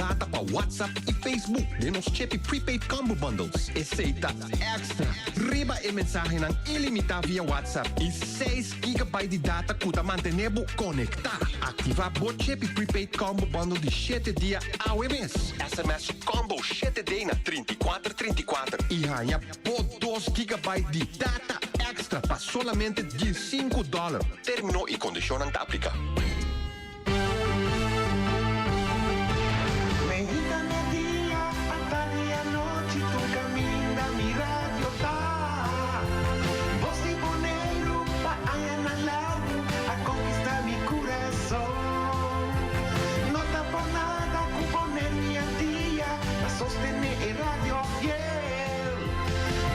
data pa WhatsApp i Facebook den nos Chepi Prepaid Combo Bundles. Esei ta extra riba e mensahenan ilimitá via WhatsApp i seis gigabyte di data ku ta mantené bo konektá. Aktivá bo Chepi Prepaid Combo Bundle di shete dia awe mes. SMS Combo shete D na 34 34 i haña bo dos gigabyte di data extra pa solamente diesinku dòler. Término i kondishonnan ta apliká. Mehita media, atardi anochi tur kaminda mi radio ta. Bos di Boneiru pa añanan largu a konkistá mi kurason. No ta por nada ku Boneiru i Antia ta sostené e radio fiel.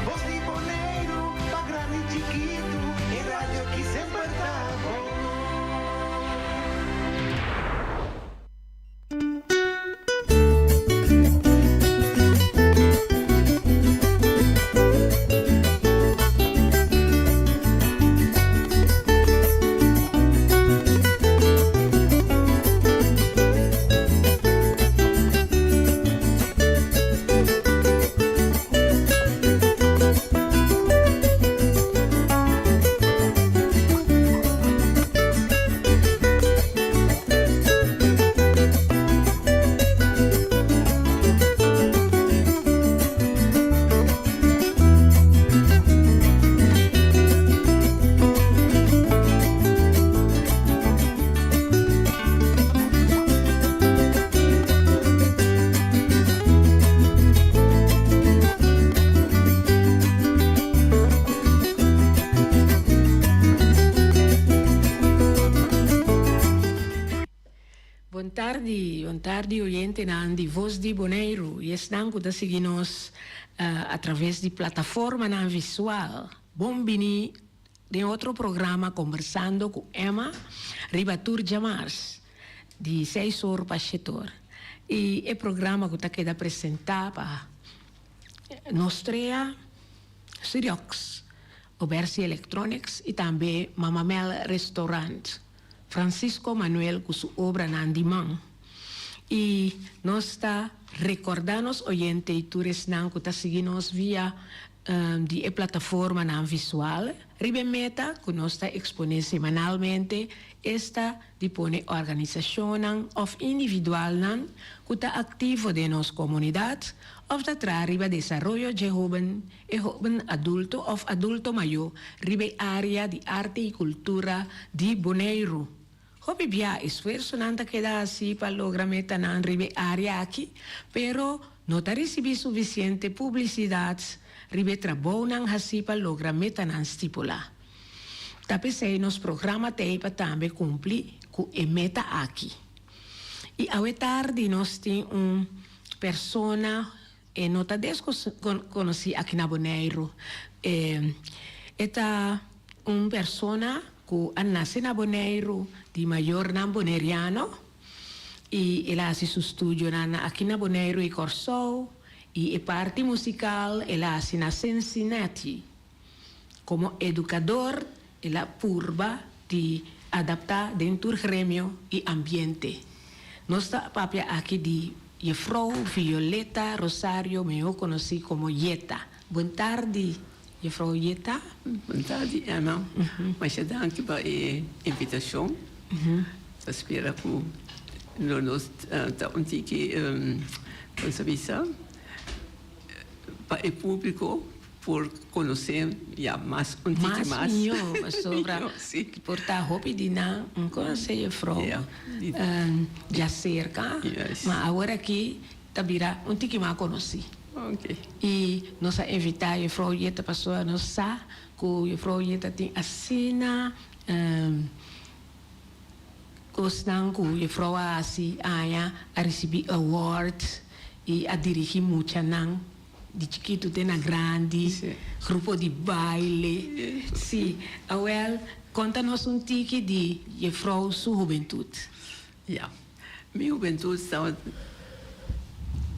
Bos di Boneiru pa grandi i chikitu e radio ki semper ta bon. Bon tardi, bon tardi oyentenan di Voz di Boneiru y esnan cu ta sigui nos a traves di plataformanan visual. Bon bini den otro programa Conversando cu Emma riba tur djamars di seis or pa shet or. Y e programa cu ta keda presenta pa nos trea Siriox, Obersi Electronics y tambe Mama Mel Restaurant. Francisco Manuel cu su obranan di man. Y nos ta recorda nos oyente y tur esnan cu ta sigui nos via di e plataformanan visual riba e meta cu nos ta expone semanalmente, esta di pone organisacionnan of individualnan cu ta activo den nos comunidad of ta traha riba desaroyo dje hoben, e hoben adulto of adulto mayo riba e area di arte y cultura di Boneiru. Hopi bia esfuersonan ta keda haci pa logra metanan riba e area aki, pero no ta ricibi suficiente publicidad riba e trabounan haci pa logra metanan stipula. Ta p'esei nos programa t'ei pa tambe cumpli cu e meta aki. Y awe tardi nos tin un persona, e no ta desconoci aki na Boneiru. E ta un persona cu a nace na Boneiru di mayornan Boneriano y el a haci su studionan aki na Boneiru y Corsou y e parti musical el a haci na Cincinnati. Komo edukador el a purba di adaptá den tur gremio i ambiente. Nos ta papia aki di Jefrou Violeta Rosario mihó konosí komo Yeta. Buen tardi Jefrou Yeta. Buen tardi Emma. Masha danki pa e invitashon. Ta spera ku lo nos ta un tiki, kon sa bisa, pa e públiko. Por conoce ya mas un tiki mas. Mas mijo pasobra por ta hopi di nan un conoce juffrouw djacerca ma awor aki ta bira un tiki mas conoci. Y nos a invita juffrouw Jetta pasobra nos sa cu juffrouw Jetta tin asina cosnan cu juffrouw a haci aña a ricibi award y a dirigi muchanan. Di chikitu te na grandi, grupo di baile. Sí. Awel, konta nos un tiki di jefrou su hubentut. Ya. Mi hubentut tabata,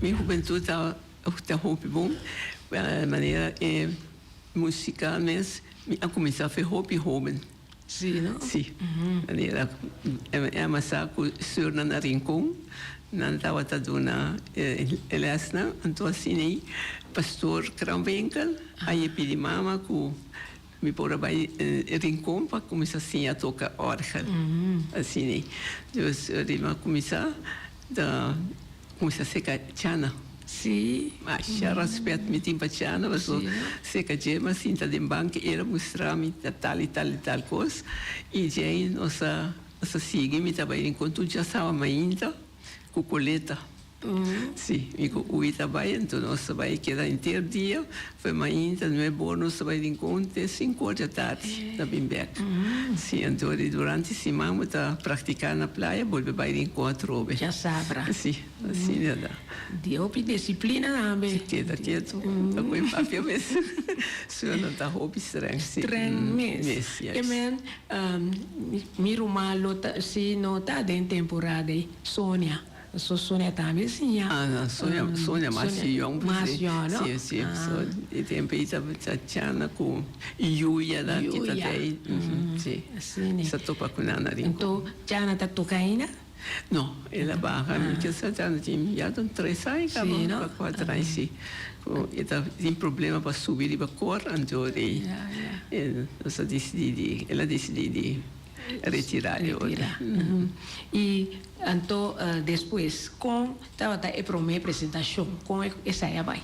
mi hubentut tabata hopi bon. Manera e musika mes, mi a kuminsá fe hopi hoben. Sí, no? Sí. Manera e a masa ku sùrnan na Rincon. Nan tabata duna e lèsnan, anto asina ei pastor Kranwinkel a e pidi mama ku mi por a bai Rincon pa kuminsá siña toka òrgel. Asina ei. Dus mi a kuminsá ta kuminsá seka Chana. Sí. Masha rèspèt mi tin pa Chana pasobra seka dje mi a sinta den banki el a mustra mi tal i tal i tal kos i djei nos a Nos a sigui, mi ta bai rincon tur djasawa mainta cu coleta. Si, mi cu Uy ta bai, enton nos ta bai keda henter dia, foi mainta nuebe or nos ta bai rincon te cinco or dja tardi ta bin bek. Si, enton di durante siman bo ta practica na playa, bolbe bai rincon atrobe. Djasabra. Si, asina ta. Di hopi disciplina tambe. Si, keda ketu, ta cu e papia mes. Su nan ta hopi streng, si. Streng mes. Mes, yes. E men. Mi ruman lo ta, si no ta den temporada ei, Sonia. So Sonia tambe siña. Ah, no, Sonia, Sonia mas yòn. Mas yòn, no? Si, si. So, e tempu ei ta Chana ku Yuya ta kita Yuya. ei. Si. Asina. Sa topa ku nan na Rincon. Anto, Chana ta toka ainda? No, el a baha. Mi ke sa Chana tin ya ta tres aña kaba, Si, no? pa kuater aña, si. Ku e ta tin problema pa subi riba kor, anto ei Ya, ya. e nos a disidí di, el a disidí di retirá e ora. Retirá. I anto despues, kon tabata e promé presentashon? Kon esei a bai?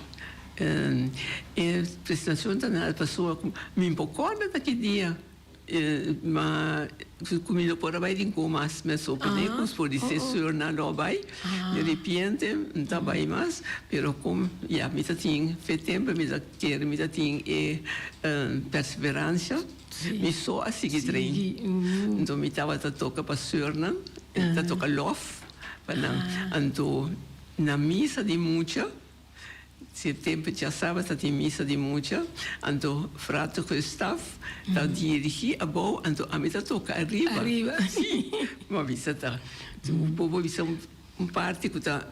E presentashon ta na pasobra ku mi por kòrda ta ki dia. Ma ku mi no por a bai rincon mas mi a sorprendé ku por di se seurnan lo a bai de repente mi ta bai mas pero kom ya mi ta tin fe tempo mi ta kere mi ta tin e perseverancia mi so a sigui train anto mi tabata toka pa seurnan mi ta toka lof pa nan anto na misa di mucha. Si e tempu djasaba ta tin misa di mucha, anto Frater Gustav ta dirigi abou, anto ami ta toka ariba. Ariba. Si, bo a bisa ta, bo por bisa un parti ku ta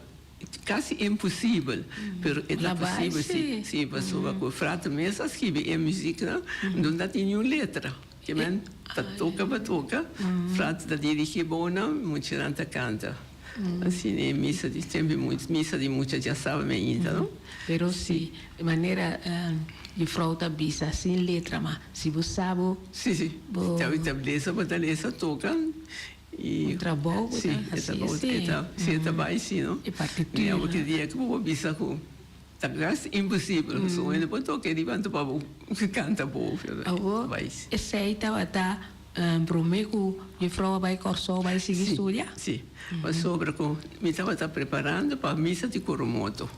kasi imposibel, pero e ta posibel si, si, pasobra ku Frater mes a skibi e muzieknan, no ta tin niun letra, ke men ta toka pa toka, Frater ta dirigi abounan, muchanan ta kanta. Asina e misa di tempu misa di mucha dja saba mi ainda no. Pero si manera juffrouw ta bisa sin letra ma si bo sa bo. Si si bo ta lesa bo ta lesa toka y Un trabou bo ta hasi si si e ta bai si no. E partitura. Mi abo dia ku bo bisa ku ta kasi imposibel so hende por toka riba anto pa bo kanta bo. Awor esei tabata Promé ku jufrou a bai Kòrsou bai sigui studia? Sí, pasobra ku mi tabata preparando pa misa di Coromoto.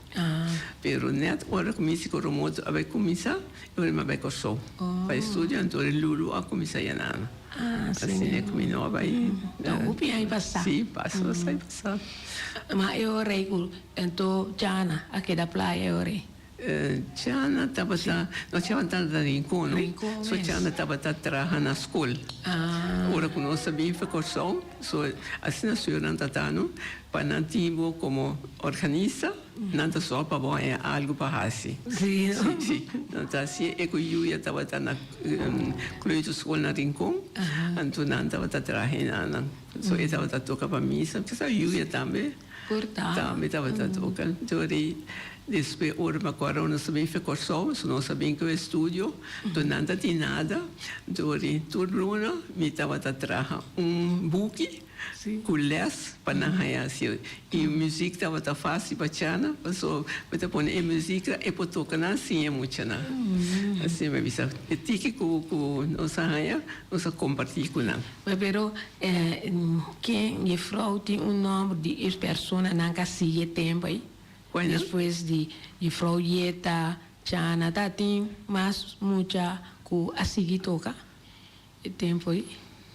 Pero nèt ora ku misa di Coromoto a bai kuminsá, e ora mi a bai Kòrsou pa e studia, anto e Lulu a kuminsá yena mi. Asina ku mi no a bai. Ta hopi aña pasá. Sí, pasa pasá i pasá. Ma e ora ei ku anto Chana a keda playa e ora ei? Chana tabata, no Chana tabata na Rincon no, Rincon so mes. Chana tabata traha na skol. Ah. Ora ku nos a bin for Kòrsou, so asina sùrnan ta ta no, pa nan tin bo komo organista, nan ta sòru pa bo haña algu pa hasi. Sí no. Sí, sí. Nan ta hasi e ku Yuya tabata na kleuterschool na Rincon, anto nan tabata traha enanan. So e tabata toka pa misa, kisas Yuya tambe. Por ta. Tambe tabata toka. Dor despues ora mi acorda nos a bin fe Corsou, so nos a bin cu estudio, enton nan ta tin nada. Dor tur luna mi tabata traha un buki cu les pa nan haya haci. Y muziek tabata facil pa Chana, pasobra mi ta pone e muziek la e por toca nan siña muchanan. Asina mi bisa e tiki cu nos a haya nos a comparti cu nan. Pero ken jefrouw tin un nomber di e personanan ka sigui e tempo ei? Bueno. Despues di jefrouw Yeta, Chana, ta tin mas mucha ku a sigui toka e tempo ei?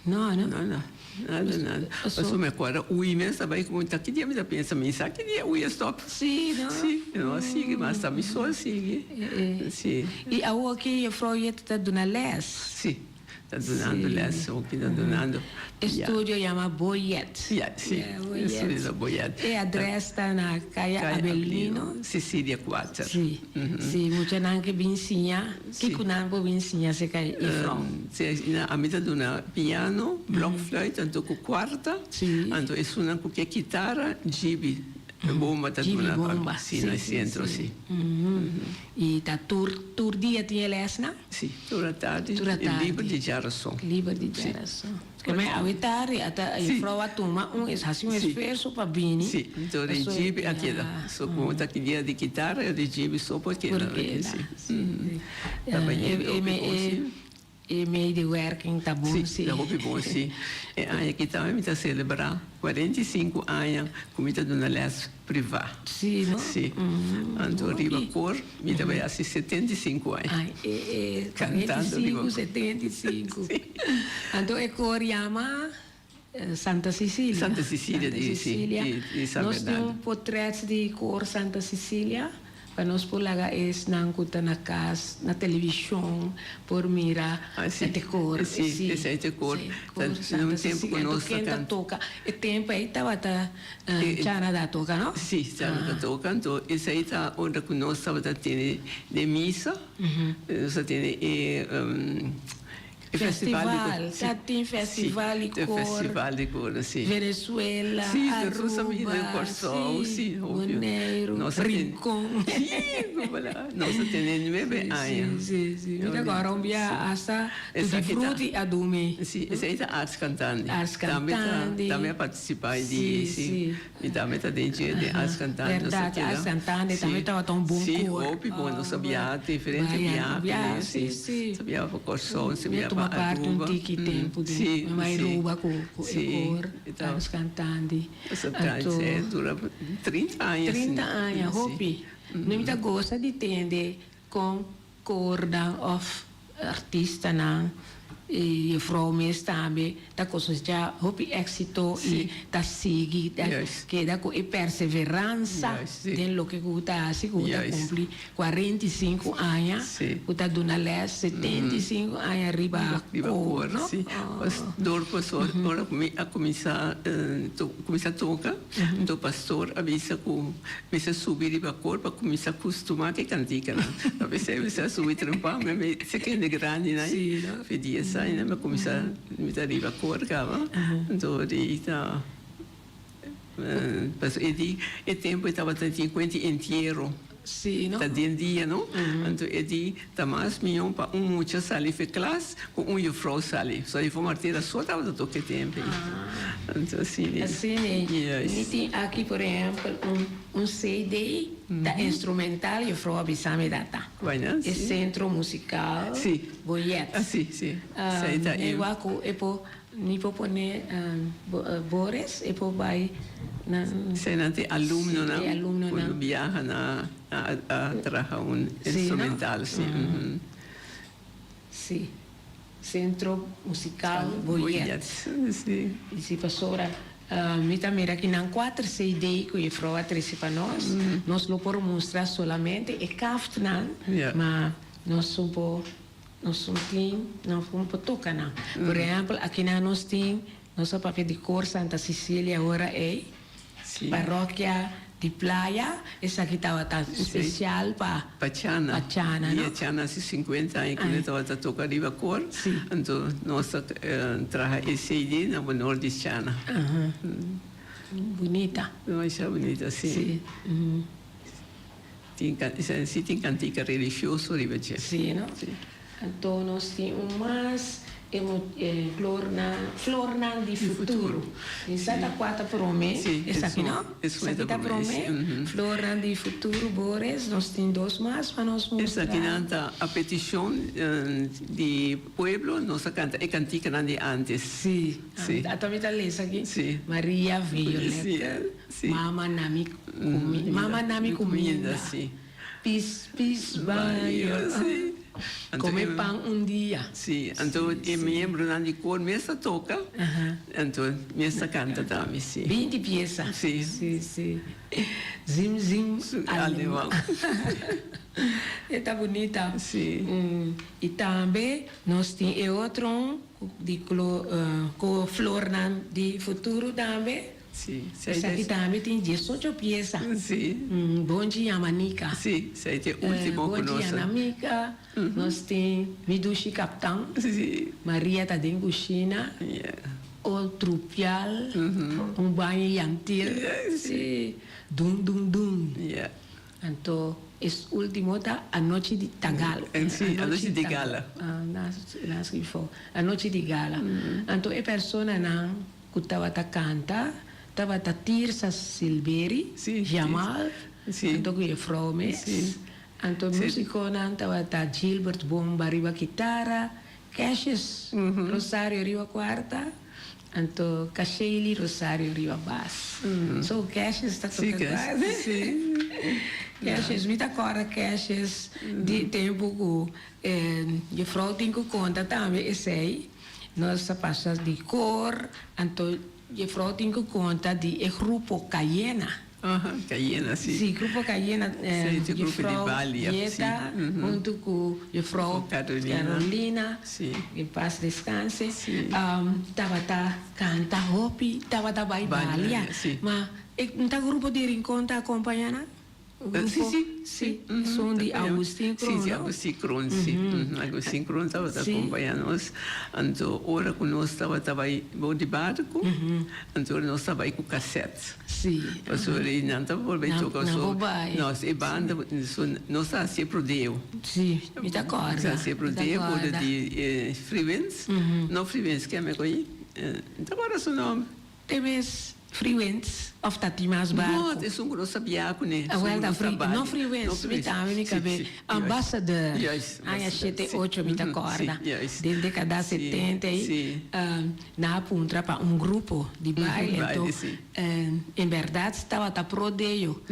No, no? No, no. Nada, nada. Pasobra mi a kòrda ui mes a bai ku ta ki dia mi ta pensa mi sa ki dia ui a stòp. Sí, no? Sí, no a sigui mas, ta mi so a sigui. Sí. I awor ki jefrouw Yeta ta duna lès? Sí. Ta dunando les hopi ta dunando. E studio yama Boyet. Ya, si. E studio ta Boyet. E adres ta na Kaya Abelino. Cecilia 4. Si, si. Muchanan ke bin siña, kiko nan por bin siña aserka e frou? Si, ami ta duna piano, blokfluit, anto ku kuarta. Si. Anto esunnan ku ke kitara, djibi. Bomba ta Gibi duna pa Bomba, si sí, na sí, centro sí. si. I ta tur tur dia tin e lesnan? Si, tur atardi Tur e atardi. liber di djarason. Liber di Si. djarason. Ke men awe tardi ata Si. juffrouw a tuma un es hasi un Si. esfuerso pa bini. Si, enton e Pasobra djibi a keda. ya. So como ta ki dia di kitara e djibi so por keda. Por keda, Si. si. Ta bañendo E hopi me bon e si. E medewerking ta bon Sí, si. ta hopi bon si. E aña aki tambe mi ta selebrá 45 aña ku mi ta duna lès privá. Sí, no? Sí. Anto riba kor mi ta bai hasi 75 aña. Ai, e, e, Kantando riba 45, kor. 75. Sí. Anto e kor yama Santa Cecilia. Santa Cecilia Santa di, sí, Cecilia. di, di San Nos tin Bernardo. un potret di kor Santa Cecilia pa nos por laga esnan ku ta na kas, na televishon por mira Ah, sí. e kor. Sí, Sí, esei ta kor. sí, Ta kor un Santa tempu ku Cecilia. Anto nos ta ken ta kanta. toka? E tempu ei tabata E, Chana ta toka, no? Sí, Chana ta toka. Anto esei ta ora ku nos tabata tene den misa, nos a tene e E festival di Festival, sí, ta tin festival di sí, kor. festival di kor, sí. Venezuela, Sí, nos a bini Aruba, Kòrsou, sí, sí, obvio. Boneiru, Nos a ten Rincon. Sí, voilà. Nos a tene nuebe Sí, aña. sí, sí. Mi ta kòrda un bia Sí. hasta Tutti Esaki ta Frutti a dumi. Sí, esei ta Ars Cantandi. Ars Tambe ta, Cantandi. tambe a partisipá di, Sí, sí. sí. Mi tambe ta den dje den Ars Cantandi. Nos a Berdad, keda Ars Cantandi sí, tambe tabata un bon sí, kor. hopi bon. Nos a Oh, biaha diferente Vaya, biaha biaha, kuné, sí, sí. sí. Nos a biaha pa Kòrsou, nos a Mi a biaha tuma pa parti un Aruba. tiki tempu den Sí, mi bai sí. Aruba ku ku e Sí, kor, e ta Ars Cantandi. Nos a traha Anto dje dura 30 aña 30 asina. aña, Sí. hopi. Mi ta gosa di tende kon Koornan of artistanan y juffrouw mes tambe ta cosecha hopi exito y ta sigui ta keda cu e perseveransa den loke cu ta haci cu ta cumpli 45 aña cu ta duna les 75 aña riba koor no. Dor paso ora cu mi a cuminsa cuminsa toca enton pastor a bisa cu Mester subi riba kor pa kuminsá kustumá ku e kantikanan. Ta p'esei mi sa subi trempan, mi mi se kende grandinan fi dies aña mi a kuminsá mi ta riba kor kaba. Anto di ta pasobra e di e tempu e tabata tin kuenta di entiero. Ta den dia no. Anto e di ta mas mihó pa un mucha sali fi klas ku un jufrou sali. So jufrou Martira so tabata toka e tempu ei. Anto asina. Asina ei. Mi tin aki por ehèmpel un un CD ta instrumental jufrou a bisa mi dat ta. E Centro Musical Boyet. Mi wak ku e por Mi por pone Boris, e por bai na. Eseinan ta e alumnonan ku lo biaha na a traha un instrumental, si. Si, Centro Musical Boyet. Si. I si pasobra mi ta mira aki nan kuater CD ku jefrou a trese pa nos. Nos lo por mustra solamente e kaftnan, ma nos un por. Nos un tin, nos un por toca nan. Por ehempel, akinan nos tin, nos a papia di Cor Santa Cecilia ora ey, Parroquia di Playa, esaki tabata special pa Pa Chana. Pa Chana, no? Dia Chana hasi 50 aña cu e tabata toca riba cor, anto nos a traha e CD na honor di Chana. Bunita. Demasiado bunita, si. Si. Tin si tin kantika religioso riba dje. Sí, no? Sí. Anto nos tin un mas e flornan, flornan di futuro. Mi sa ta kua ta prome, esaki no? Esaki ta prome, flornan di futuro, Boris, nos tin dos mas pa nos mustra. Esakinan ta a petishon di pueblo, nos a kanta e kantikanan di antes. Sí, ata mi ta lesa aki, Maria Violeta. Mama na mi cuminda. Mama na mi cuminda. Pis pis baño. Come pan un dia. Sí, anto e miembronan di koor mes ta toca, anto mes ta canta tambe, sí. 20 pieza. Sí. Sí, sí. Zim zim aleman. E ta bunita. Sí. Y tambe nos tin e otro un di cu flornan di futuro tambe. Sí, esei ta. Esaki tambe tin diesocho piesa. Sí. Bonchi Yamanika. Sí, esei ta e ultimo ku nos. Bonchi Yanamika. Nos tin Mi Dushi Kaptan. Sí. Maria ta den kushina. Yeah. O Trupial. Un baño yantil. Sí. Sí. Dun Dun Dun. Ja. Anto es ultimo ta Anochi di Tagal. Si, Anochi di Gala. Na na skirbi fo. Anochi di Gala. Anto e personanan ku tabata kanta tabata Tirsa Silberi, Jamal, anto ku e frou mes. Anto musikonan tabata Gilbert Bomba riba kitara, Cassius Rosario riba kuarta, anto Cashaily Rosario riba bas. So Cassius ta toka kuarta. Cassius, mi ta kòrda Cassius di tempu ku jefrou tin ku konta tambe esei. Nos a pasa di kor, anto jefrou tin ku konta di e grupo Cayena. Aha, Cayena, si. Si, grupo Cayena, Si, e grupo di jefrou Balia, si. Yeta huntu ku jefrou Carolina. Carolina, Si. en paz descanse, Si. tabata kanta hopi, tabata bai Balia, Balia. si. Ma e ta grupo di Rincon ta acompaña nan? Si, si, Si, esun di Agustin Kroon, Si, si, no? Agustin Kroon, si. Agustin Kroon tabata acompaña nos. Anto ora cu nos tabata bay bou di barco, anto ora nos ta bay cu caset. Si. Pasobra e nan ta por bay toca Nan so. por bay. Nos, e banda, so nos ta haci e prodeo. Si, mi ta corda. Nos ta haci e prodeo Mi ta por corda. di Freewinds. No Freewinds, ken me coyi? Mi ta corda su nomber. Te mes Freewinds of ta tin mas barco? No, esun cu nos ta bia cune. Awel ta free, no Freewinds, mi tambe mi cabe. Ambassador, aña shete ocho mi ta corda. Den decada setenta ey, nan a puntra pa un grupo di baile, anto en berdad tabata pro deyo.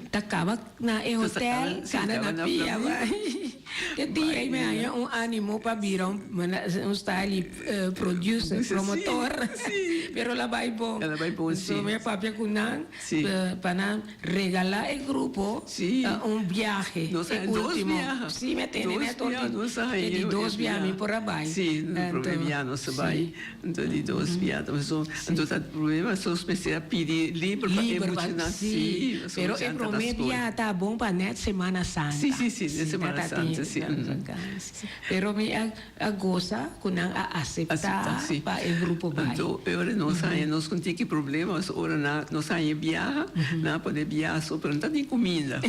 Ta caba na e hotel, cana na pia bai. Te dia ei mi haña un animo pa bira un un style producer, promotor. Pero la bai bon. So mi a papia ku nan pa nan regala e grupo un biahe. E ultimo. Si mi a tende net ora e di dos biaha mi por a bai. Si, prome biaha nos a bai. Anto di dos biaha ta paso. Anto ta prome nos mester a pidi liber pa e muchanan. Si, pero e prome biaha ta bon pa net Semana Santa. Si, si, si, net Semana Santa, si. Pero mi a gosa ku nan a asepta pa e grupo bai. Anto e ora nos haña nos ku tiki problema, pasobra ora nan nos haña biaha, nan a pone biaha so, pero no ta tin kuminda.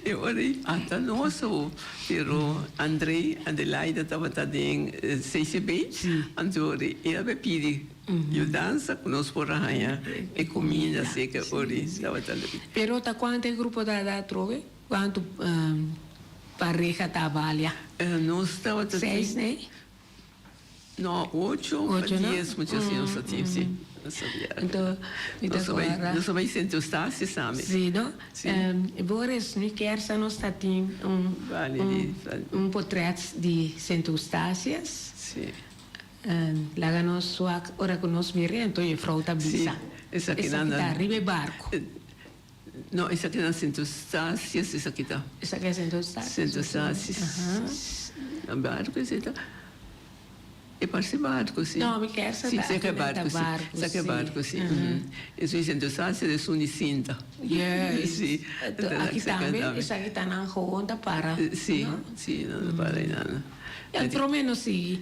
E ora ei ata nos ho. Pero André Adelaida tabata den CCB, anto el a pidi yudansa ku nos por a haña e kuminda seka ora tabata lei. Pero ta kuantu e grupo ta da atrobe? Kuantu pareha ta balia? Nos tabata tin. Seis, nee? No, ocho pa dies mucha si nos ta tin, si. Anto, mi ta kòrda. Nos a bai Sint Eustatius tambe. Si, no? Boris, mi kier sa nos ta tin un un potret di Sint Eustatius. Si. Laga nos wak ora ku nos mira, anto jefrou ta bisa. Si, esaki Esaki ta riba e barku. No, esaki na Sint Eustatius esaki ta. Esaki a Sint Eustatius. Sint Eustatius. Na barco esei ta. E parse barco si. No, mi kier sa Si, ta esaki aki e na ta barco si. barco Esaki e si. barco si. Esun Sint Eustatius esun di sinta. Juist. Si. Aki tambe esaki ta nan gewoon ta para. Si, no? si, nan ta para einan. Ya prome nos sigui.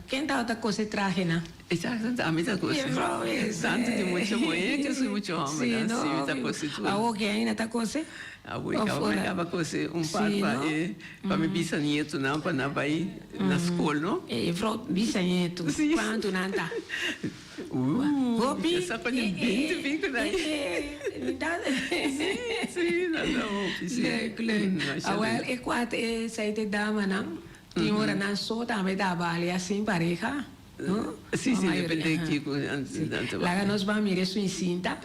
Ken tabata kose trahenan? Exacto, ami ta kose. Jefrouw is. Tanto di mucha muhé ke su mucha hòmbernan. Sí, no. Sí, mi ta kose tur. Awor ke ainda ta kose? Awor ke mi kaba kose un par pa e pa mi bisanietonan pa nan bai na skol, no? E jefrouw bisanieto, Sí. kuantu nan ta? Hopi. Hopi? Sa pa di binti pico nan. Sí, sí, nan ta hopi, sí. Leuk, leuk. Awel e kuater e seite damanan. Tin ora nan so tambe ta balia sin pareha, no? Si, si, depende kico nan ta balia. Laga nos ban mira esun cinta.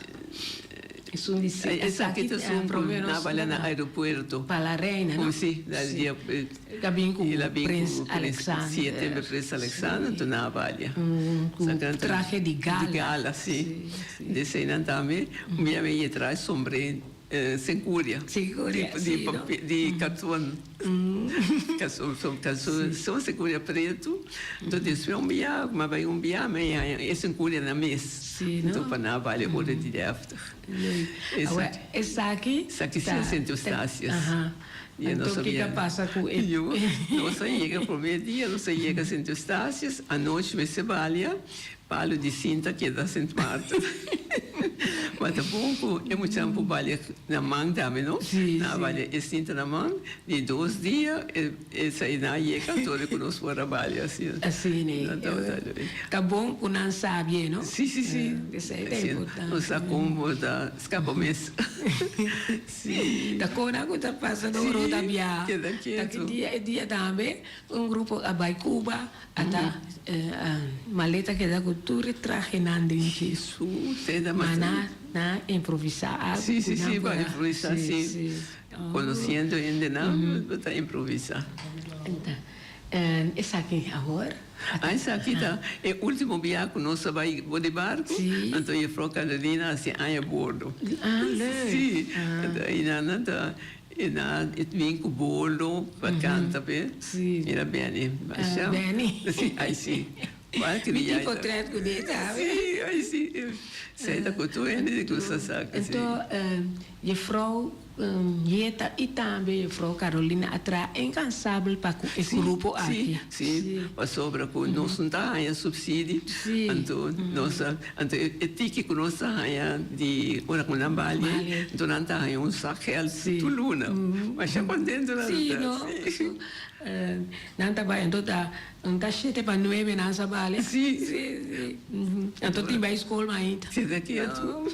Esun di cinta. Esaki ta esun cu nan balia na aeropuerto. Pa la reina, no? Si, la dia. El a bin cu Prins Alexander. Si, e tempo Prins Alexander, anto nan a balia. Cu trahe di gala. Di gala, si. Di eseinan tambe, un bia mi a yetrai sombre. Sencuria. Sencuria, di, di, pape, di carton. Son sencuria preto. Enton despues un bia, ma bai un bia, mi haña e sencuria na mes. Sí, no? Enton pa nan bali ora di deftig. Leuk. Esaki? Esaki si Sint Eustatius. Aha. Enton kiko a pasa ku e? Yo, nos a yega prome dia, nos a yega Sint Eustatius, anochi mester balia. Palo di sinta keda Sint Maarten. Ma ta bon ku e muchanan por balia na man tambe, no? Sí, Nan a sí. balia e sinta na man di dos dia e esei nan a yega anto ku nos por a balia asina. Asina e. Nan tabata leuk. Ta bon ku nan sabie, no? Sí, sí, sí. Esei ta Sí, importante. nos sa kon bo ta skapa mes. Sí. Ta kona ku ta pasa no Sí, rota bia. keda Ta ki ketu. dia e dia tambe un grupo a bai Cuba. Ata maleta keda ku tur e trahenan den dje. Jesús, e ta Ma na na improvisá algu Sí, ku sí, nan sí, por pa a improvisá, sí, sí. sí. Oh. Conociendo hendenan, bo ta improvisá. Enta, esaki awor? Ah, esaki ta e último biaha ku nos a bai bo di barku. Sí. Anto Juffrouw Carolina hasi aña bordo. Ah, leuk. Sí. Anto einan nan ta E na bin ku bolo pa kanta p'e. Sí. Mira Benny. Ah, Benny. Sí, ai sí. Cual Mi tin potret ku di tambe. Sí, ai sí. Zij ta ku tur hende di gusta saka, sí. Anto Juffrouw Jeta i tambe Juffrouw Carolina a traha incansabel pa ku e grupo aki. Sí, sí. Pasobra ku nos no ta haña subsidi. Sí. Anto nos a Anto e tiki ku nos ta haña di ora ku nan bali, anto nan ta haña un sak gèld tur luna. Masha kontentu nan ta. Sí, no? Nan ta bai, anto ta un ta shete pa nuebe nan sa bali. Sí. Sí, sí. Anto tin bai skol mainta. Sí, ta kietu.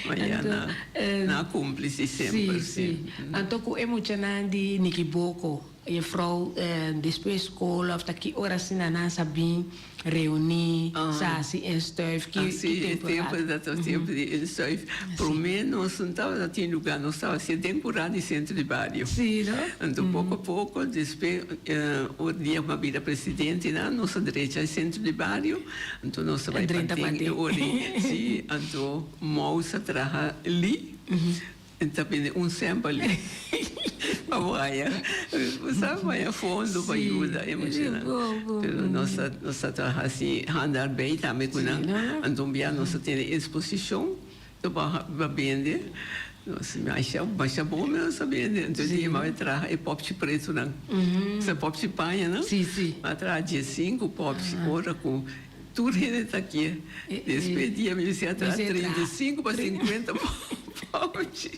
Ma ya nan a kumpli si semper. Sí, sí. Anto ku e muchanan di Nikiboko. Juffrouw, despues skol of ta ki ora asina nan sa bin reuní, sa hasi instuif, ki Ah, sí, e temporada? tempo ta ta tempo di instuif. Promé nos no tabata tin lugá, nos tabata hasié den kurá di sentro di bario. Sí, no? Anto poko a poko, despues ora dia ku a bira presidente nan, nos a drecha e sentro di bario, anto nos a bai Drenta paden e paden. ora ei. Sí, anto Mous a traha li. E ta bini un sample pa bo haya, bo sa haya fondo pa yuda e muchanan. Pero nos ta nos ta traha hasi handarbeid tambe ku nan. Anto un bia nos ta tene exposishon pa pa bende. Nos masha masha bon nos ta bende. Anto di mami traha e popchi pretonan, sa popchi pañanan. A traha diesinku popchi ora ku Tur hende ta kie. Despues dia mi mester a traha 35 pa 50 popchi.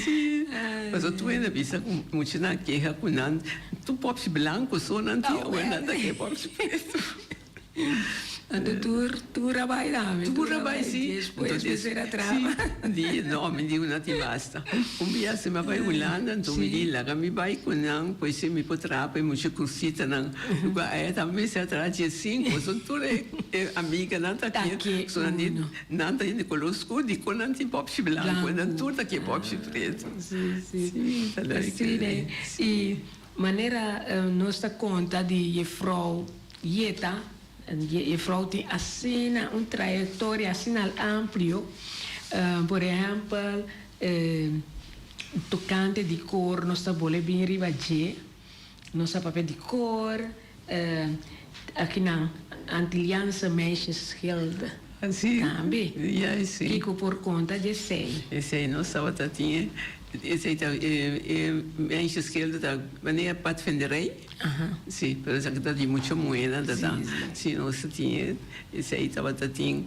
Si. Pasobra tur hende a bisa ku muchanan a keha ku nan tur popchi blanco so nan tin awor nan ta ke popchi preto. Anto tur tur a bai tambe. Tur a bai si. Despues mester a traha mas. Di no mi di ku nan tin basta. Un bia si mi a bai Hulanda anto mi di laga mi bai ku nan pues si mi por traha pa e mucha kursitanan. Lugar aya tambe mester a traha diesinku pasobra tur e amiganan ta aki so nan di nan ta hende kolor skur dikon nan tin popshi blanku nan tur ta ke popshi pretu. Si si Si ta leuk. Si ne i manera nos ta konta di jefrou Yeta jefrou tin asina un trayektoria asina amplio por ehèmpel tokante di kor nos ta bole bin riba dje. Nos a papia di kor, akinan Antilliaanse Meisjesgilde tambe. Kiko por konta di esei? Esei nos tabata tin, esei ta e Meisjesgilde ta manera padvinderij, si, pero esaki ta di mucha muhénan ta ta, si nos ta tin esei tabata tin,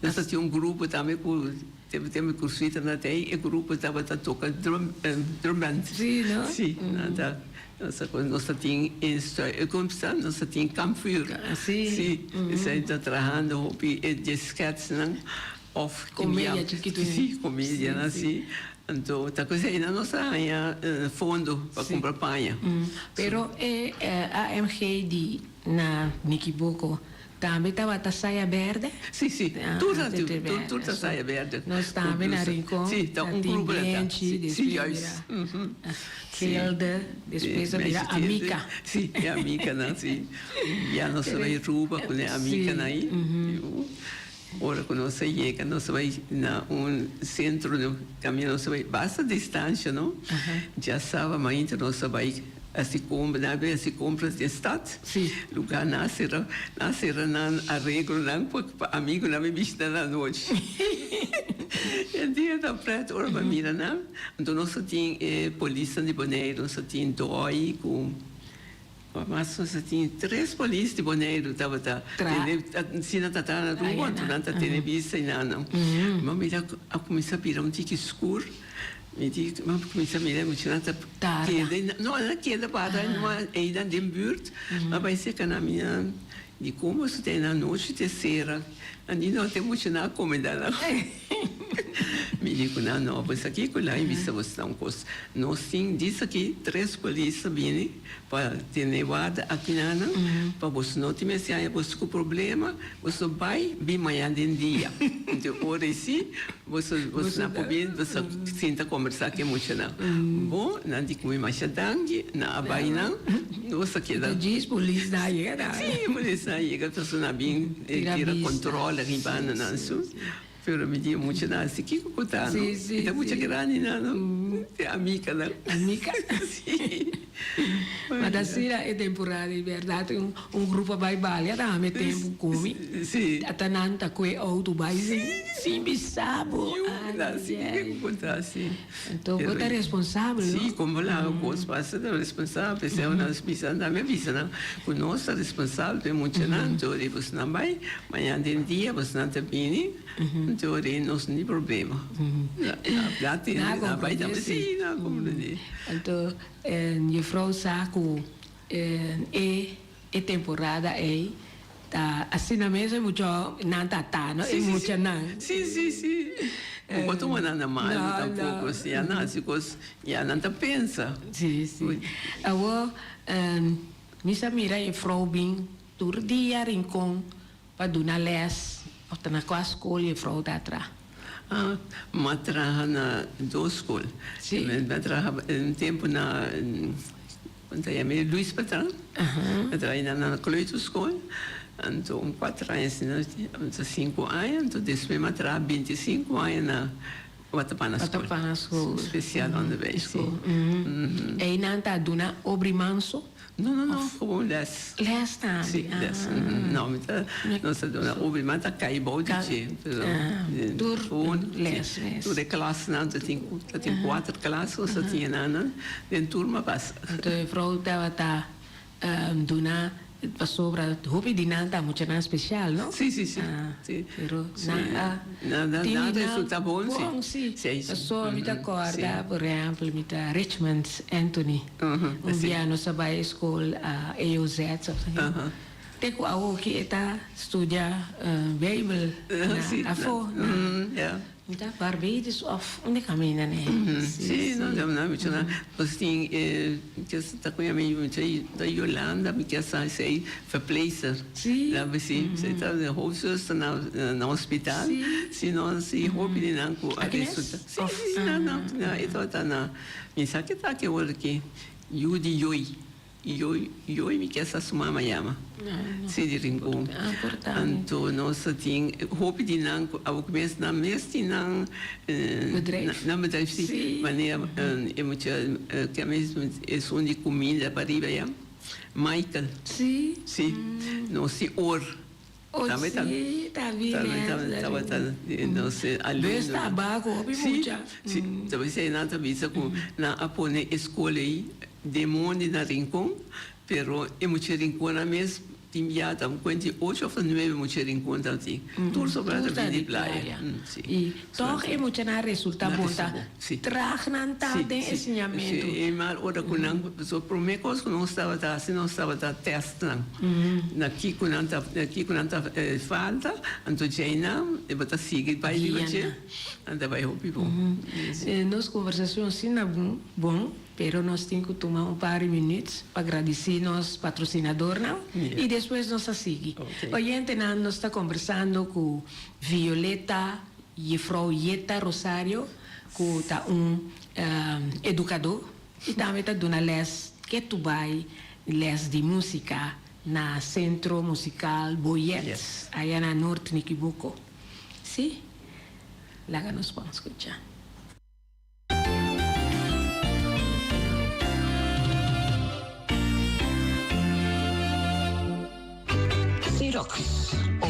nos ta tin un grupo tambe ku. Tempu tempu ku Suita na tei e grupo tabata toka drum drum band. Sí, no? Sí, nan ta nos a nos ta tin e komsa nos ta tin kampvuur. Sí. Sí, esei ta trahando hopi e dje sketsnan of Komedia chikitu. Sí, komedianan sí. Anto ta kos einan nos a haña fondo pa kumpra paña. Pero e AMG di na Nikiboko Tambe tabata saya berde? Sí, sí, tur ta tur ta saya berde. Nos tambe na Rincon. Sí, ta un tin grupo ta. Bienchi, Sí, despues juist. bira Gilde, despues a bira Amica. Sí, e Amicanan, sí. Ya nos a bai Aruba cu e Amicanan ahí. Ora cu nos a yega nos a bai na un centro, caminda nos a bai basta distancia, no? Djasaba mainta nos a bai. Hasi compra, nan a bin hasi compras den stad. Sí. Lugar nan a cera, nan a cera nan areglonan pa pa amigonan bin bishita nan anochi. E dia ta pret ora pa mira nan. Anto nos a tin e polisnan di Boneiru, nos a tin Dòi ku. Mas nos a tin tres polis di Boneiru tabata tene si nan ta traha na Aruba anto nan ta tene bista i nan. Mi a mira a kuminsá bira un tiki skur mi di mi a kuminsá mira e muchanan ta keda no nan a keda para einan den burt mi a bai seka nan mi a di komo su ta einan anochi te sera nan di no te muchanan a komenda nan. Mi di ku nan, No, pues aki ku nan bisa boso un kos. Nos tin dis aki tres polis ta bini pa tene warda aki nan pa boso no tin mester haña boso ku problema, boso bai bin mañan den dia. Enton ora ei si boso boso nan por bin boso sinta kombersá ku e muchanan. Bon, nan di ku mi masha danki, nan a bai nan, nos a keda. Djis polis nan a yega nan. Si, polis nan a yega, pasobra nan a bin tira kontrol riba nan su. Pero mi di e muchanan si kiko ku ta no? Mi ta mucha grandi nan no? Te amikanan. Amika? Si. Ma ta asina e temporada di bèrdat un un grupo a bai balia ta hami tempu ku mi. Si. Ata nan ta kue outo bai sin sin bisa bo. Yu na si kiko ku ta si. Anto bo ta responsabel no? Si, como laga cos pasa ta responsabel. P'esei ora nos bisa nan tambe bisa nan cu nos ta responsabel pa e muchanan. Anto ora boso nan bay, mañana den dia boso nan ta bini, anto ora nos no tin problema. Na Na bay comprende tambe si. si, na comprende. Anto juffrouw sa cu e E temporada ei ta asina mes e mucha nan ta ta no e mucha nan. Si si si bo por tuma nan na malu tampoco si a nan haci cos ya nan ta pensa. Si si awor mi sa mira e vrou bin tur dia Rincon pa duna les of ta na cua scol e vrou ta tra? Ah m'a traha na dos scol. M'a traha un tempo na. Nan ta yama e Luis Patran. A traha na na kleuterschool. Anto un kuater aña asina, anto sinku aña. Anto despues mi a traha bintisinku aña na Watapana School. Watapana School. Speciaal onderwijs, si. Einan ta duna obri manso? No, no, no, gewoon les. Les tambe? Si, les. No, mi ta, nos ta duna obri, ma ta kai bou di dje. Tur les mes. Tur e klasnan, ta tin, ta tin kuater klas nos ta tin enanan. Den tur ma pasa. Anto e vrou tabata duna pasobra hopi di nan ta muchanan special, no? Si, si, si. Pero nan a tin di nan resulta bon, si. Bon, si. Pasobra mi ta corda, por ehempel, mi ta Richmond Anthony. Un bia nos a bai e school AOZ of asina. Te cu awoki e ta studia Bijbel na afo. Mi ta Barbados of unda caminda ne? Si, no ta na mucho na. Nos tin e kes ta con mi mucha ta Yolanda mi kier sa esey verpleegster. Si. La si, si ta de hoofdzuster na na hospital. Si. Si no si hopi di nan cu a Aki mes? resulta. Si, si, si, na na na e tabata na mi sa ke ta aki awor aki yu di Joy. Yoi yoi mi kier sa su mama yama si di Rincon anto nos a tin hopi di nan ku awor ku mes nan mes tin nan nan bedrijf si manera e mucha ke mes esun di kuminda pariba ya Michael si nos tin or tambe ta tabata nos alumno si si ta bisa nan ta bisa ku nan a pone e skol ei. Demondi na Rincon, pero e mucha Rinconnan mes tin bia ta un cuenta di ocho of nuebe mucha Rincon ta tin. Tur sobra ta bini di playa. Si. Y toch e muchanan a resulta bon ta traag nan ta den e siñamentu. Si, y mal ora cu nan, so prome cos cu nos tabata haci nos tabata test nan, na kico nan ta, na kico nan ta falta, anto djey nan e bo ta sigui bay riba dje, nan ta bay hopi bon. Nos conversacion asina bon. Pero nos tin cu tuma un par di minuut pa gradici nos patrocinadornan y despues nos ta sigui. Oyentenan, nos ta conversando cu Violeta, Jefrouw Yeta Rosario, cu ta un educador y tambe ta duna les ketu bay les di musica na Centro Musical Boyet, aya na Noord Nikiboko. Si, laga nos pon scucha. Xerox.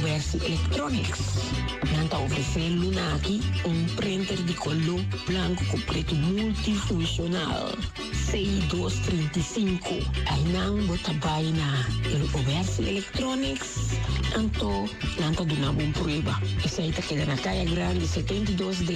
Obersi Electronics. Nan ta ofresé luna aki un printer di koló blanku ku pretu multifunshonal C235. Einan bo ta bai na Obersi Electronics anto nan ta duna bo un prueba. Esei ta keda na Kaya Grandi 72D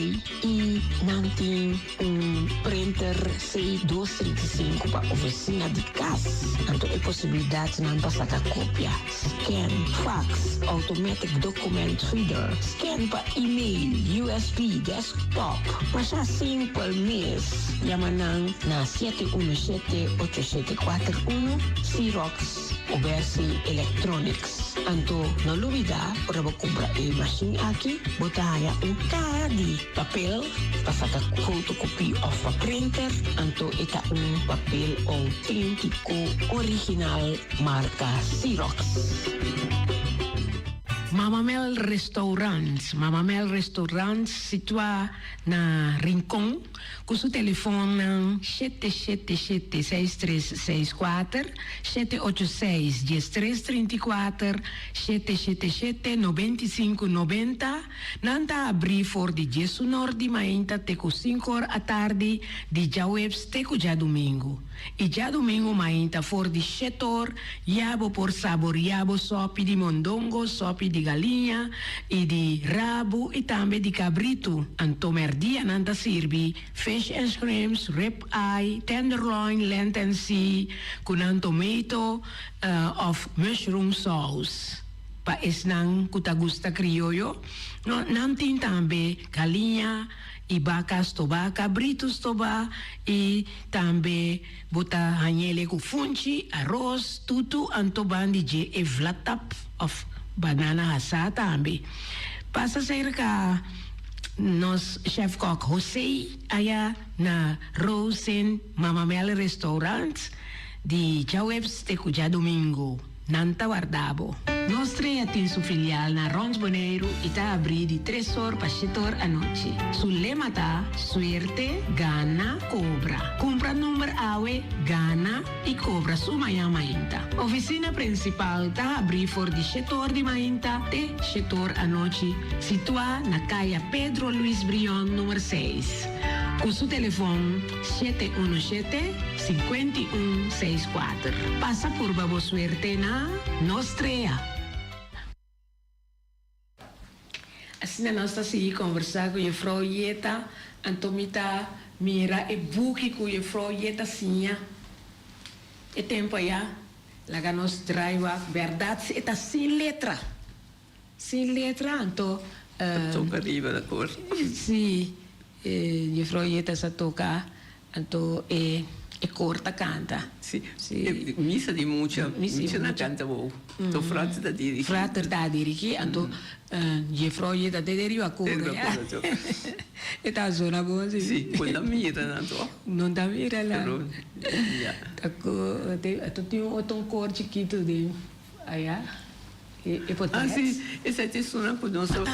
i nan tin Un printer C 235 pa oficina di cas, anto e posibilidadnan pa saca copia, scan, fax, automatic document reader, scan pa email, USB, desktop. Masha simpel mes, yama nan na 717 8741, Xerox Obersi Electronics. Anto no lubida ora bo cumpra e machine aki, bo ta haya un caha di. Papel pa saka fotokopie òf pa printer, anto e ta un papel outéntiko original marka Xerox. Mama Mel Restaurant, Mama Mel Restaurant situá na Rincon ku su telefonnan 777 6364, 786 1334, 777 9590. Nan ta abrí for di diesunor di mainta te ku sinkor atardi di djaweps te ku djadumingu. I djadumingu mainta for di shetor ya bo por saboriá bo sòpi di mondongo, sòpi di galiña i di rabu i tambe di kabritu. Anto mèrdia nan ta sirbi fish and shrimps, rib eye, tenderloin, land and sea ku nan tomato òf mushroom sauce. Pa esnan ku ta gusta krioyo, no, nan tin tambe galiña i baka stobá, kabritu stobá i tambe bo ta hañ'ele ku funchi, aros, tutu, anto ban di dje e vlatap òf banana hasá tambe. Pasa serka nos chèfkòk José aya na Rosen Mama Mel Restaurant di djaweps te ku djadumingu. Nan ta warda bo. Nos Trea tin su filial na Rond Boneiru i ta abrí di tres or pa shete or anochi. Su lema ta, Suerte, gana, kobra. Kumpra number awe, gana i kobra su mañan mainta. Ofisina prinsipal ta habrí for di shete or di mainta te shete or anochi, situá na Kaya Pedro Luis Brion number seis. Ku su telefon. 717 51 64. Pasa purba bo suerte na Nos Trea. Asina nos ta sigui conversa cu Juffrouw Yeta, anto mi ta mira e buki cu Juffrouw Yeta siña e tempo aya, laga nos draai wak, berdad si e ta sin letra. Sin letra anto. Ta toca riba na cor. Si, juffrouw Yeta sa toca anto e e cor ta canta. Si, misa di mucha, mucha na canta bo. To frater ta dirigi. Frater ta dirigi anto juffrouw Yeta te den riba coro. Den riba coro to. E ta zona bon si. Si, bo ta mira nan to. No ta mira nan. Ya. Ta cu, anto tin un otro cor chikito den aya. E por Ah, si, esei ta esunnan ku nos a,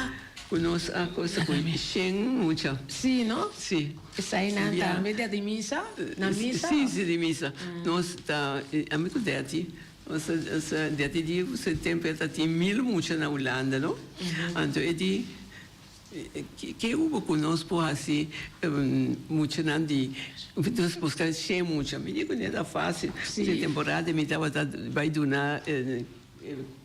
ku nos a kosa ku shen mucha. Si, no? Si. Eseinan tambe ta di misa? Na misa? Si, si, di misa. Nos ta, ami ku Detty, nos a, Detty di ku su tempu e ta tin mil mucha na Hulanda, no? Anto e di, Ke ubo ku nos por hasi muchanan di nos buska shen mucha? Mi di ku no ta fásil. Si temporada mi tabata bai duna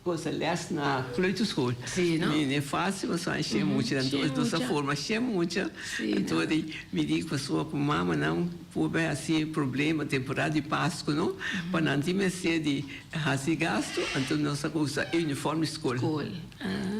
cosa lès na kleuterschool. Si no? Mi no e fásil pasobra shen mucha anto nos a forma shen mucha. Anto mi di pasobra ku mamanan por bai hasi problema temporada di Pasku no pa nan tin mester di hasi gastu anto nos a usa e uniform di skol.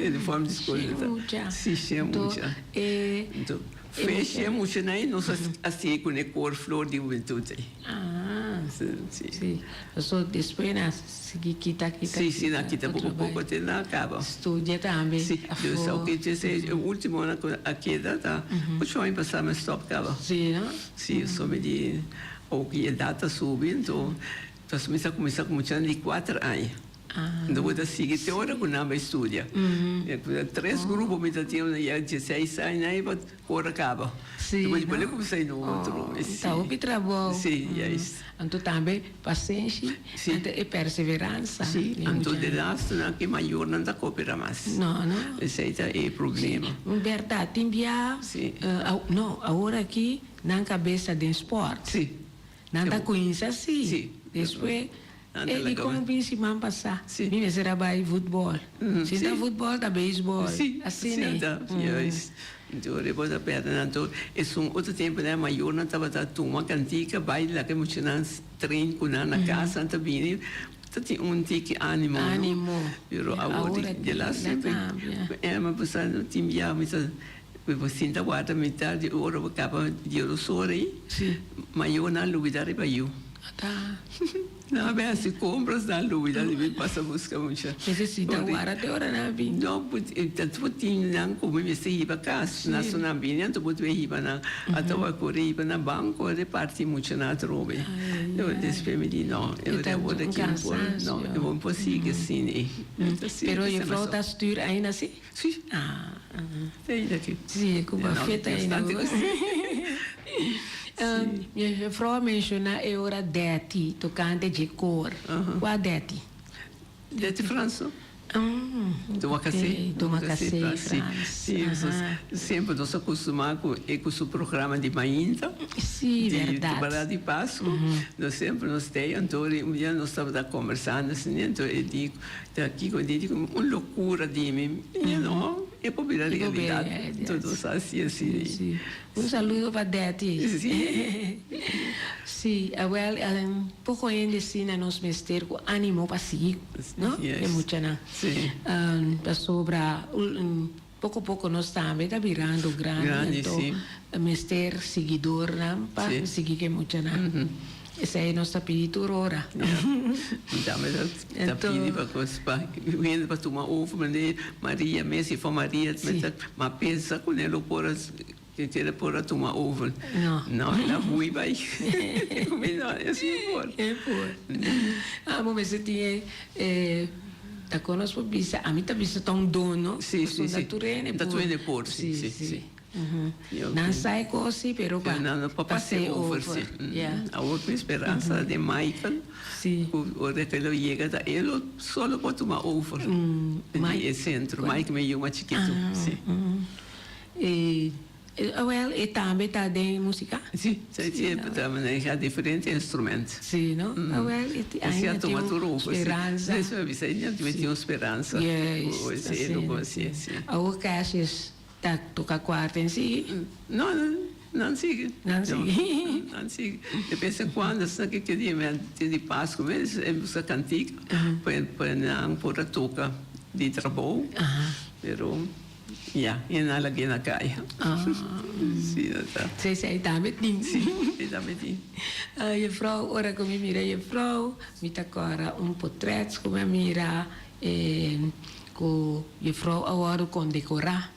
Uniform di skol. Shen mucha. Si, shen mucha. Anto, e. Fe shen mucha nan ei nos a sigui ku e kor flor di hubentut ei. Ah. Si. Si. Paso despues nan a sigui kita, kita, kita. Si, si, nan a kita poko poko te nan a kaba. Studia tambe. Si. Dus oke djis e ultimo nan ku a keda ta ocho aña pasá mi a stòp kaba. Si, no? Si, so mi di oke edat ta subi, anto mi sa kuminsá ku muchanan di kuater aña. Anto bo ta sigui te ora ku nan bai studia. Tres grupo mi ta tin ya dieseis aña i pa ora kaba. Sí, Bo no? kuminsá i otro. Oh, ta hopi trabou. Sí, juist. Anto tambe pasenshi, anto e perseveransa. Sí, anto de laatste nan ke mayornan ta koopera mas. No, no. Esei ta e problema. Sí, bèrdat, tin bia, no, awor aki nan kabes ta den spòrt. Sí. Nan ta kuinsa sí. Sí. Despues, Nan ta e di laga kon bin siman pasá. Sí. Mi mester a bai futbòl. Si ta futbòl ta beisbòl. Sí, Asina sí e. ta. Juist. Anto ora bo ta pèrdè nan tur. Esun otro tempu nan e mayornan tabata tuma kantika bai laga e muchanan train ku nan na kas nan ta bini ta tin un tiki animo no. Animo. Pero awor Awor di la a semper kambia. Emma bo sa no tin bia mi ta bo sinta warda mitar di ora bo kaba di ora sora ei. Sí. Mayornan lubida riba yu. Ta. Nan a bin hasi compras, nan a lubida di bin pasa busca mucha. Necesita wara te ora nan a bin. No, tanto bo tin nan cu mi mester hiba cas. Nan so nan bini anto bo debe hiba nan. Anto bo a core hiba na banco a reparti mucha nan atrobe. Despues mi di no, e ora awor aki no por, no, e bo no por sigui asina ei. Pero juffrouw ta stuur ainda si? Si. Ah. Ainda aki. Si, cu bafeta ainda. Juffrouw a menciona e ora Detty tocante dje koor. Cua Detty? Detty Franso. Domakasé. Domakasé Frans. Si, semper nos a costuma cu e cu su programa di mainta. Si, berdad. Di temporada di Pascu. Nos semper nos tey, anto un dia nos tabata conversando asina, anto e di Ta kiko di di un locura di mi you know e por bira realidad todo nos haci así. Sí. Un saludo pa Detty. Sí. Sí, awel poco hende sí na nos mester cu animo pa sigui, no? Yes. E muchanan. Sí. Pasobra poco poco nos tambe ta birando grandi, Grandi, anto sí. mester siguidornan pa Sí. sigui cu e muchanan. Esei nos ta pidi tur ora. Ja. Mi tambe ta ta pidi pa cos pa hende pa tuma over manera Maria mes si for Maria Sí. ta ma pensa cu ne lo por a ke lo por a tuma over. No. No, el a hui bai. Cu mi no, esei no por. E por. Amo mester tin e ta con nos por bisa, ami ta bisa ta un don no. Sí, sí, Pasobra sí. tur hende Ta por. tur hende por, sí, sí, sí. Nan sa e kos si, pero pa Nan no por pas'é pas'é over, over. si. Ya. Awor mi speransa den Michael, Si. ku ora ku e lo yega ta e lo solo por tuma over di e sentro. Mike mi yu mas chikitu, si. E, awel, e tambe ta den musika? Si, si, si, e ta maneha diferente instrument. Si, no? Awel, e tin, Asina ainda tin tuma un tur over, si. speransa. Eso mi bisa, ainda tin un speransa. Juist, Si, e lo por hasié, si. Awor Cassius Ta toca cuarta en sigui? No, no, nan sigui. Nan sigui. Nan sigui. De bes en cuando asina ke dia mi a tin di Pascu mes e busca cantica pa nan por a toca di trabou. Pero ya, e nan a lag'é na caya. Si, nan ta. Si, si, ei tambe tin. Si, ei tambe tin. Juffrouw, ora cu mi mira juffrouw, mi ta cora un potret cu mi a mira. Ku jefrou a wòrdu kondekorá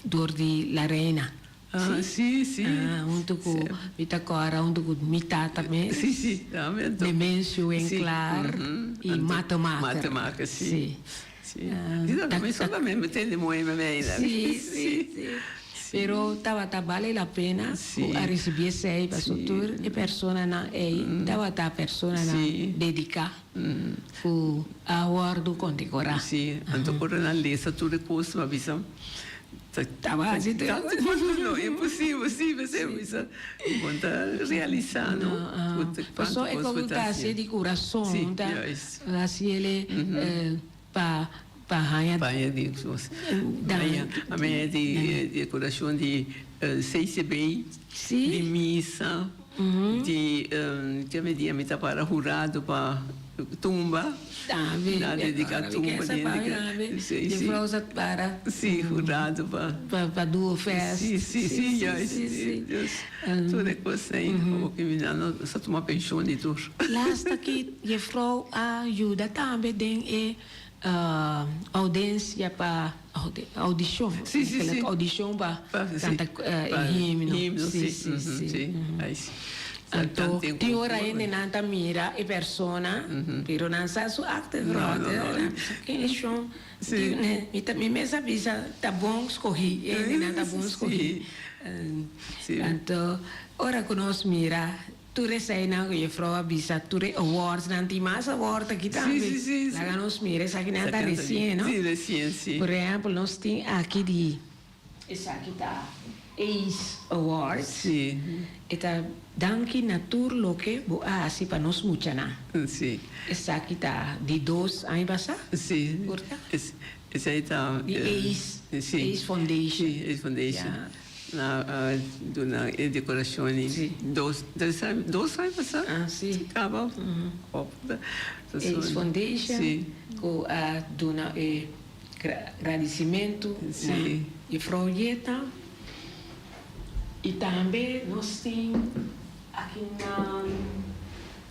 dor di La Reina. Ah, sí, sí. Ah, huntu ku mi ta kòrda huntu ku mi tata mes. Sí, sí, tambe anto. Demencio Winklaar i Matemaker. Matemaker, sí. Sí. Sí. Mi solamente mi tende moe mi meina. Sí, sí, sí. Pero tabata bale la pena ku a risibí esei pasobra tur e personanan ei tabata personanan dediká. Ku a wòrdu kondekorá. Sí, anto ora nan lesa tur e kos, mi a bisa, Taba hasi tur e kos. No, imposibel, sí, p'esei mi bisa, bo no ta realisá, no? Pasobra e kos ta hasié di kurason, ta hasié pa pa haña. Pa haña di kos. A mi haña di dekorashon di CCB, di misa. Di ke mi dia mi ta para hurado pa tumba. Tambe. Na dedica tumba di hende. Si, si. Juffrouw sa para. Si, hurado pa. Pa duo fest. Si, si, si, juist. Si, si. Dus tur e cos ei. Oki mi nan no sa tuma pensioen di tur. Lasta ki juffrouw a yuda tambe den e. Audencia pa audicion. Sí, sí, sí. Audicion pa canta e himno. Himno, sí, sí, sí. Anto tin ora hende nan ta mira e persona pero nan sa su achtergrond. Ken e shon? Mi ta mi mes a bisa ta bon scogi e hende nan ta bon scogi. Anto ora cu nos mira Tur eseinan ku jefrou a bisa, tur e awardsnan, tin mas award aki tambe. Sí, sí, sí. Laga nos mira, esakinan ta resien, no? Sí, resien, sí. Por ehèmpel, nos tin aki di, esaki ta Ace Awards. Sí. E ta danki na tur loke bo a hasi pa nos muchanan. Sí. Esaki ta di dos aña pasá? Sí. Por ta? Esei ta. Di Ace, Sí. Ace Foundation. Sí, Ace Foundation. Ya. Na a duna e decoracion di dos, tres aña, dos aña pasa. Ah, si. Caba op. Ace Foundation Si. cu a duna e gradicimento na Juffrouw Jetta. Y tambe nos tin aki na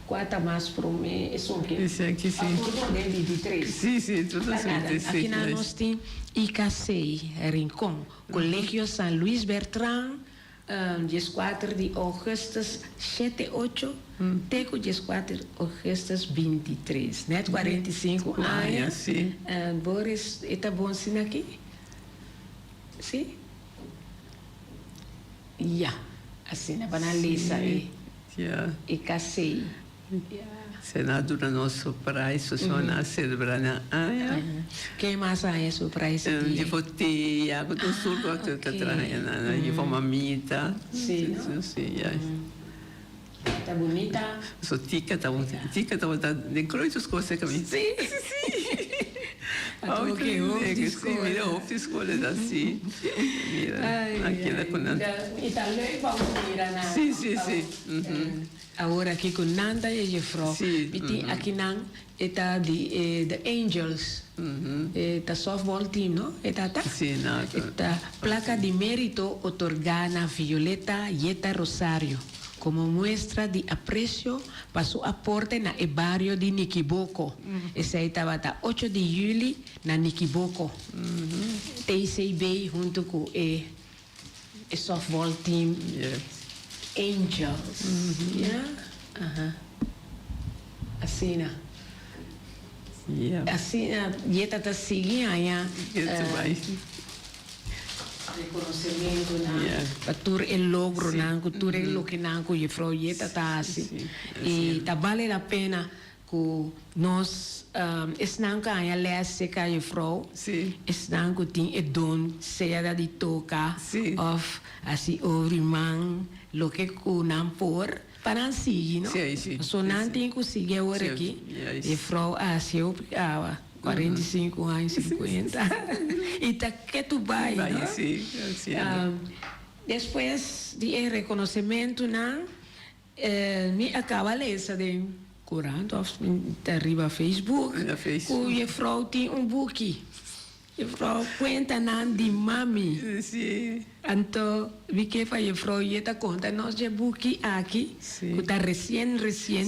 cua ta mas prome esun ki. Esaki si. Acordo den 23. Si, si, tur ta Aki nan nos tin IKC Rincon. Colegio San Luis Bertran, dieskuater di augustus shete ocho te ku dieskuater augustus bintitres, nèt 45 aña. Boris, e ta bon asina aki? Si? Ya, asina pa nan lesa e kasei. Sena duna nos surprise, soso nan a celebra nan aña. Ken mas a haña surprise e dia? Jefo Tia, cu tur surco cu ta traha nan, jefo Mamita. Si, no? Si, ya. Ta bunita. So Tika ta un, Tika tabata den grote school cerca mi. Si? Si. Anto ke hoofd di school. Si, mira hoofd di school e ta si. Mira, a keda cu nan. Y ta leuk pa bo mira nan. Si, si, si. Awor aki ku nan ta e jefrou. Mi tin akinan e ta di e The Angels. E ta softball team no? E ta ta? Sí, no. E ta plaka di merito otorgá na Violeta Yeta Rosario komo muestra di apresio pa su aporte na e bario di Nikiboko. Esei tabata ocho di yüli na Nikiboko. TCB huntu ku e E softball team Angels ya aha asina asina Yeta ta sigui haña rekonosementunan pa tur e logronan ku tur e lokenan ku Jefrou Yeta ta hasi i ta bale la pena Ku nos esnan ku a haña lès serka jufrou, esnan ku tin e don sea da di toka òf hasi obra man, loke ku nan por, pa nan sigui, no? Pasobra nan tin ku sigui awor aki. Jufrou a hasi hopi awa, 45 aña, 50, i ta ketu bai, no? Despues di e rekonosementunan, Mi a caba lesa den corant of ta riba Facebook cu jefrouw tin un buki. Jefrouw cuentanan di mami. Anto mi ke pa jefrouw Yeta conta nos dje buki aki cu ta recien recien.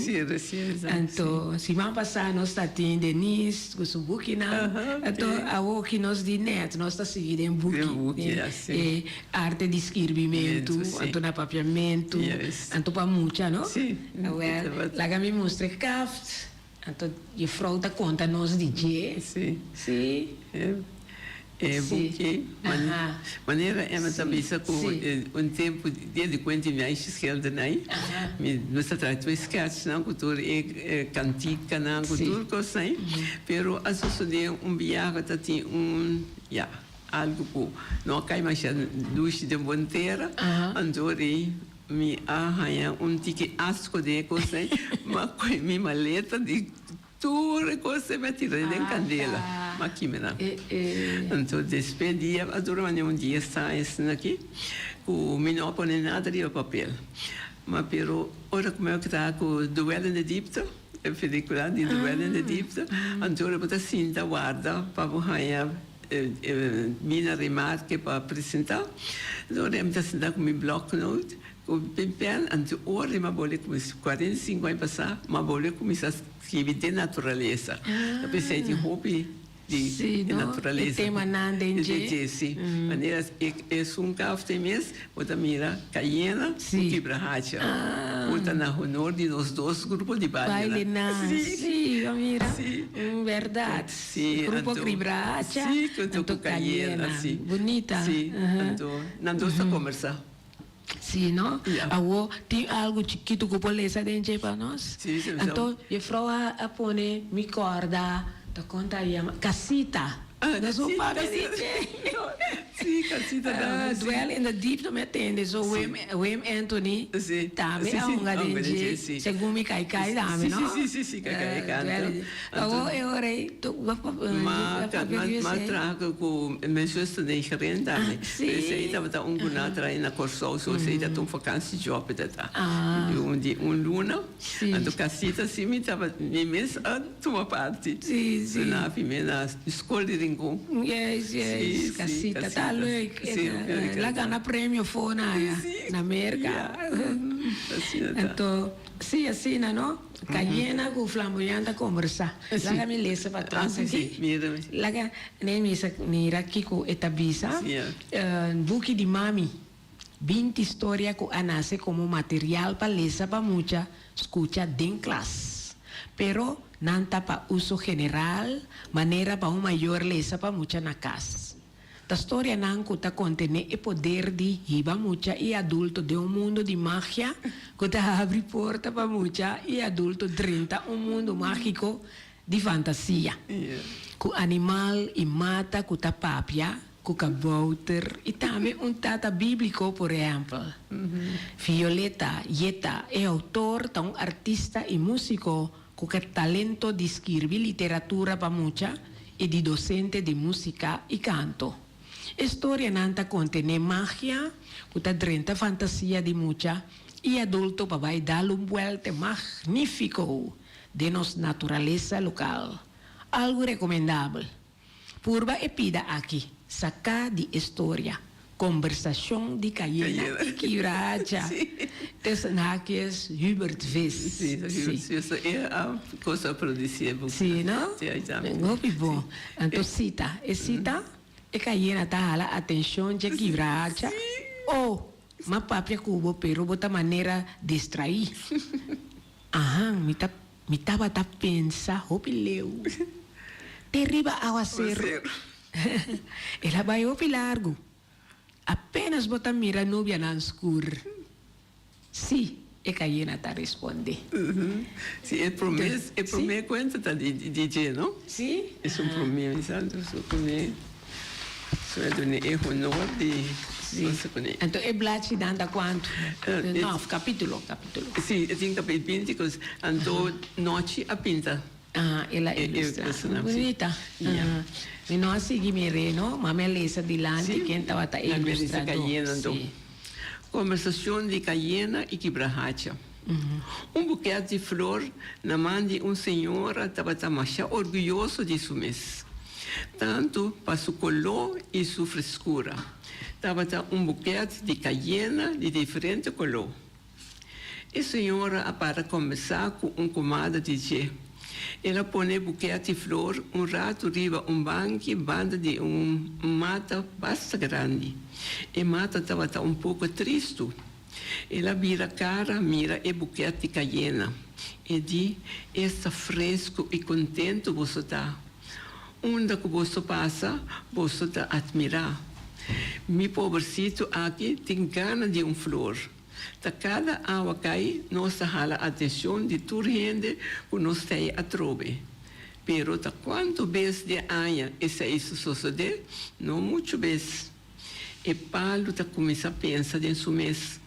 Anto siman pasa nos ta tin Denise cu su bukinan. Anto awoki nos di net nos ta sigui den buki. E arte di skirbimentu, anto na papiamentu, anto pa mucha, no? Awel, laga mi mustra e kaft, anto jefrou ta konta nos di dje. Si. E buki, manera Emma ta bisa ku un tempu dia di kuenti meisjesschilderij, mi nos ta traha tur e sketchnan ku tur e kantikanan ku tur kosnan, pero a sosodé un biaha ta tin un, ya. Algu ku no a kai masha dushi den bon tera, anto rei mi a haña un tiki asko den e kos ei, m'a kohe mi maleta di tur e kos ei mi a tira den kandela, m'a kima nan. Anto despues dia a dura manera un dies aña asina aki ku mi no a pone nada riba papel, ma pero ora ku mi a traha ku Duel in de Diepte, e pelikula di Duel in de Diepte, anto ora bo ta sinta warda pa bo haña. Bini a remarke pa presenta. Dor mi ta sinta ku mi bloknoot, ku mi pen, anto ora mi a bolbe kuminsá, 45 aña pasá, mi a bolbe kuminsá skibi den naturalesa. Ta p'esei tin hopi. di Sí, e no? E naturalesa. temanan den E dje. dje, sí. Manera e esun kafte mes bo ta mira Cayena ku Sí. Kibrahacha. Ah. Ku ta na honor di nos dos grupo di bailenan. Bailenan, Sí. sí, bo mira. Sí. Un bèrdat. Sí, Grupo anto Kibrahacha, Sí, anto anto ku Cayena, Cayena. sí. Bunita. Sí, Aha. anto nan dos ta kombersá. Sí, no? Ja. Awo tin algu chikitu ku por lesa den dje pa nos? Sí, sí, Anto juffrouw a a pone mi kòrda ta kon ta yama Casita. Ah, Nos un sí, papia di Casita. dje. Sí, Casita tambe, sí. Dwell in the Deep no mi a tende, so Sí. Wim, Wim Anthony Sí. tambe Sí, a sí, hunga a den hunga den dje, dje, sí. segun mi kai kai tambe, Sí, no? sí, sí, sí, sí, kai kai kanta. Dwell in the Anto- Awo e ora ei tu Ma, papia ma, di ma esei. traha ku mi zuster den gerent tambe. Ah, sí. Esei tabata un ku nan a traha na Kòrsou, so esei tabata un vakantiejob e ta. Ah. Di un di un luna. Sí. Anto kasita si mi tabata, mi mes a tuma parti. Sí, sí. Na mi na skol di Rincon. Yes, yes. Sí, sí, Casita, ta Casita. leuk. Sí, leuk, La ja. gana premio for na Sí, sí. na Merca. Ja. Asina ta. Anto, sí, asina, no? Cayena cu Flamboyant ta conversa. Sí. Laga mi lesa pa Ah, atras sí, sí. aki. Mira mi. Laga, nee, misa, mira kico e ta bisa. Sí, ja. Buki di mami. 20 storia cu a nace como material pa lesa pa mucha scucha den klas. Pero nan ta pa uso general, manera pa un mayor lesa pa mucha na cas. Ta storianan cu ta contene e poder di hiba mucha y adulto den un mundo di magia cu ta habri porta pa mucha y adulto drenta un mundo magico di fantasia. Cu animal y mata cu ta papia, cu kabouter y tambe un tata biblico por ehempel. Violeta Yeta, e autor, ta un artista y musico cu ke talento di skirbi literatura pa mucha y di docente di musica y canto. E storianan ta contene magia cu ta drenta fantasia di mucha y adulto pa bay dal un buelte magnifico den nos naturalesa local. Algo recomendabel. Purba e pida aki, saká di e storia, Kombersashon di Kayena i Kibracha, tussen haakjes Hubert Vis. Sí, Hubert Vis. E a kos a produsí e buki. Sí, no? Sí, ai tambe. Hopi bon. Anto sita, e sita, e Kayena ta hala atenshon dje Kibracha. Oh, m'a papia ku bo pero bo ta manera distraí. Ahan, mi ta Mi tabata pensa hopi leu. Te riba awaseru. El a bai hopi largu. Apenas bo ta mira nubianan skur. Sí, e kayena ta respondé. Sí, e promé, e promé kuenta ta di di dje, no? Sí. Esun promé, mi sa, su promé. Su a duna e honor di Sí. Nos pone. Anto e blachinan ta kuantu? No, kapitulo, kapitulo. Sí, e tin kapit binti kos. Anto nochi a pinta. Ah, el a ilustra. Bunita. Mi no a sigui mir'é, no, ma mi a lesa dilanti ken tabata e ilustradó. Sí. Kombersashon di Kayena i Kibrahacha. Un buket di flor na man di un señora tabata masha orguyoso di su mes, tantu pa su koló i su freskura. Tabata un buket di kayena di diferente koló. E señora a para kombersá ku un komada di dje. El a pone e buket di flor un ratu riba un banki banda di un mata basta grandi. E mata tabata un poko tristu. El a bira kara mira e buket di kayena. E di, Esta fresku i kontentu boso ta! Unda ku boso pasa, boso ta atmirá. Mi pobersitu aki tin gana di un flor. Ta kada awa kai nos ta hala atenshon di tur hende ku nos tei atrobe. Pero ta kuantu bes den aña esei su sosodé? No muchu bes. E palu ta kuminsá pensa den su mes,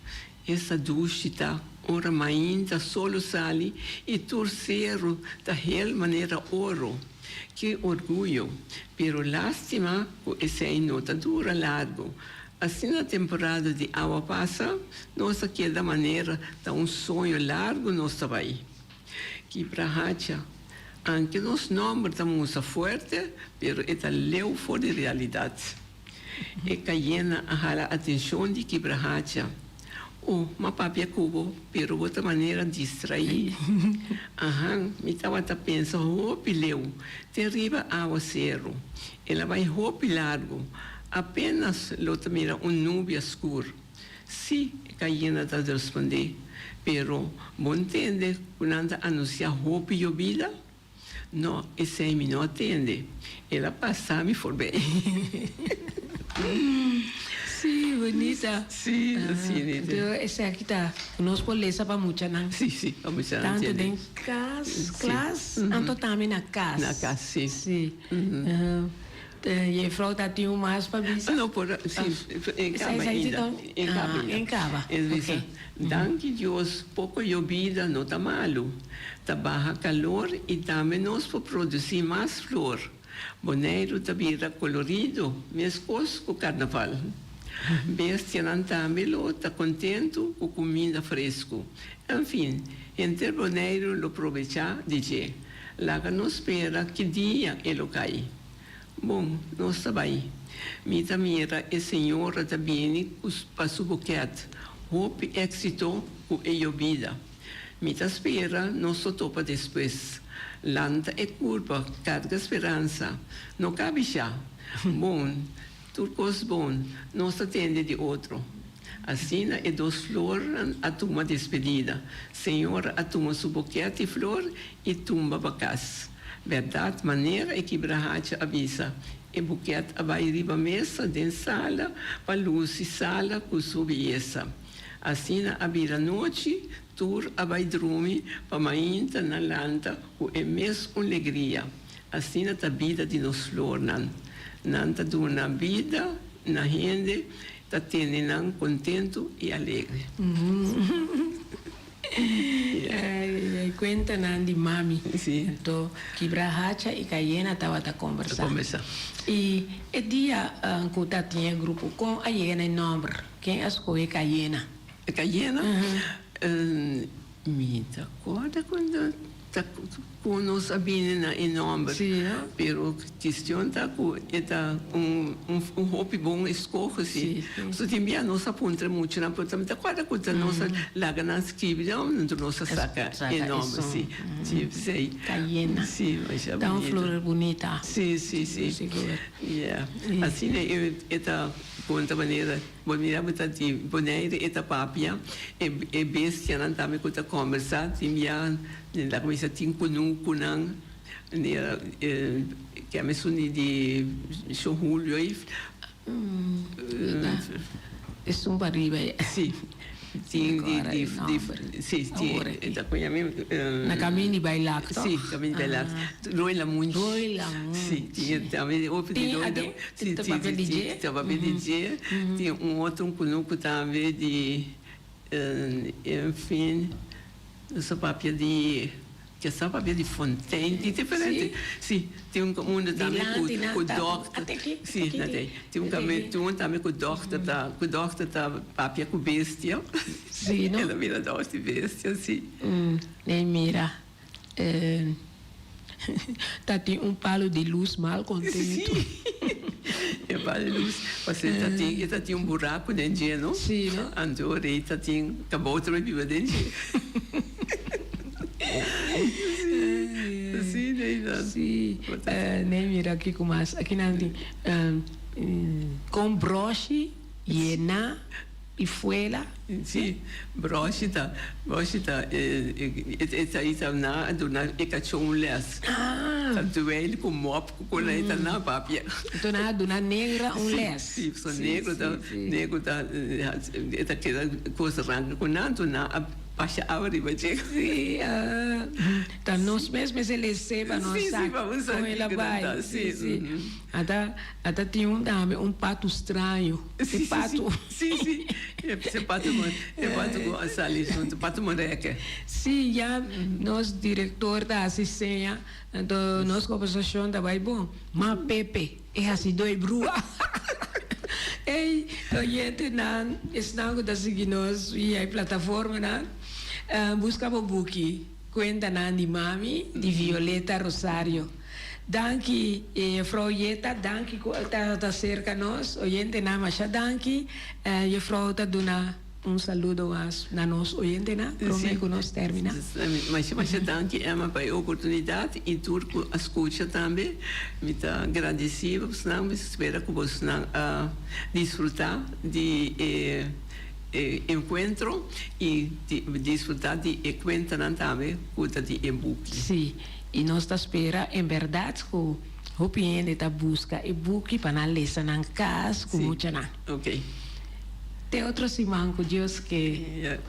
Esta dushi ta ora mainta solo sali i tur seru ta hel manera oro. Ki orguyo! Pero lástima ku esei no ta dura largu. Asina temporada di awa pasa, nos ta keda manera ta un soño largu nos ta bai. Kibrahacha, Anke nos nòmber ta mustra fuerte, pero e ta leu for di realidat. E kayena a hala atenshon di Kibrahacha. O, m'a papia ku bo, pero bo ta manera distraí. Ahan, mi tabata pensa hopi leu, te riba awaseru. El a bai hopi largu. Apenas lo ta mira un nubia skur. Sí, e kayena ta respondé, pero bo ntende ku nan ta anunsiá hopi yobida? No, esei mi no a tende. El a pasa mi forbei. Sí, bunita. Sí, sí, nita. Anto esaki ta ku nos por lesa pa muchanan. Sí, sí, pa muchanan Tantu tende. den kas, klas, anto tambe na kas. Na kas, sí. Sí. Jefrouw ta tin un mas pa bisa? No por, si, e kaba ainda. E kaba ainda. E kaba, E bisa, Danki Dios, poko yobida no ta malu. Ta baha kalor i tambe nos por produsí mas flor. Boneiru ta bira kolorido, meskos ku karnaval. Bestianan tambe lo ta kontentu ku kuminda fresku. Enfin, henter Boneiru lo probechá di dje. Laga nos spera ki dia e lo kai. Bon, nos ta bai. Mi ta mira e señora ta bini ku pa su bokèt. Hopi éksito ku e yobida. Mi ta spera nos lo topa despues. Lanta e kurpa, karga speransa. No kabishá. Bon, tur kos bon. Nos ta tende di otro. Asina e dos flornan a tuma despedida. Señora a tuma su bokèt di flor i tumba pa kas. Bèrdat, manera e kibrahacha a bisa, e bukèt a bai riba mesa den sala pa lusi sala ku su beyesa. Asina a bira nochi, tur a bai drumi pa mainta nan lanta ku e mes un legria. Asina ta bida di nos flornan. Nan ta duna bida na hende, ta tene nan kontentu i alegre. Ai cuentanan di mami. Sí. Anto Kibra Hacha y Cayena tabata conversa. Conversa. Y e dia cu ta tin e grupo, con a yega na e nomber? Ken a scoge Cayena? Cayena? Mi ta corda cuando ta cu nos a bini na e nomber. Sí, no? Pero cuestion ta cu e ta un un hopi bon escoge si. Sí, sí. So tin bia nos a puntra muchanan pero ta mi ta corda cu ta nos a laga nan scribi anto nos a saca e nomber si. Sí, p'esei. Cayena. Sí, masha Ta un bunita. flor bunita. Sí, sí, sí. Sigur. Yeah. Asina e ta conta manera. Bo mira bo ta di Bonaire e ta papia, e e bestianan tambe ku ta kombersá tin bia den la kuminsá tin kunukunan nera e keme suni di Shon Julio ei. Esun pa riba ei. Si, tin di di di si tin ta koña mi. Na kamin di bai lak toch? Si, kamin di bai lak. Roy Lamunch. Roy Lamunch. Si, tin tambe hopi di Roy Lamunch. Tin ta papia di dje? Ta papia di dje. Tin un otro un kunuku tambe di, enfin, nos ta papia di, ke sa papia di Fontein, di diferente. Si, tin un unda tambe ku ku dòkter. Si, na tei. Tin un tambe, tin un tambe ku dòkter ta, ku dòkter ta papia ku bestia. Si, no? El a bira dòkter di bestia, si. Nee, mira. Ta tin un palu di lus mal kontentu. Sí, e palu di lus. Pasobra e ta tin, e ta tin un buraku den dje, no? Sí, no? Anto rei ta tin kabouter bai biba den dje. Sí, sí, Neida. Sí, nee mira kiko mas. Aki nan tin kon broshi yena. I fuela. Sí, broshi ta, broshi ta, e ta i ta na a duna e kachó un lès. Ah. Ta duel ku mòp ku kon e ta na papia. Enton nan a duna negra un lès. Sí, sí, so negro ta, negro ta, e ta keda kos ranka ku nan, anto nan a pasha awa riba dje. Sí, ah. Ta nos mes mester les'é pa nos sa kon el a bai. Sí, sí, sí. Ata, ata tin un tambe un patu straño. Sí, E patu. Sí, sí, sí. E patu ku, e patu ku a sali junto, patu moreke. Sí, ya nos director ta hasi seña, anto nos conversacion ta bai bon. Ma Pepe, e hasi doi brua. Ey, oyentenan, esnan ku ta sigui nos via e plataformanan, buska bo buki, Cuentanan di Mami, di Violeta Rosario. Danki juffrouw Jeta, danki ku ta ta serka nos. Oyentenan masha danki. Juffrouw ta duna. Un saludo mas na nos oyentenan prome ku nos termina. Masha masha danki Emma pa e oportunidat i tur ku a skucha tambe. Mi ta gradisí bosnan, mi spera ku bosnan a disfrutá di e enkuentro i disfrutá di e kuentanan tambe ku ta di e buki. Sí, i nos ta spera en bèrdat ku hopi hende ta buska e buki pa nan lesa nan kas ku muchanan. Ok. Te otro siman ku Dios ke. Ya.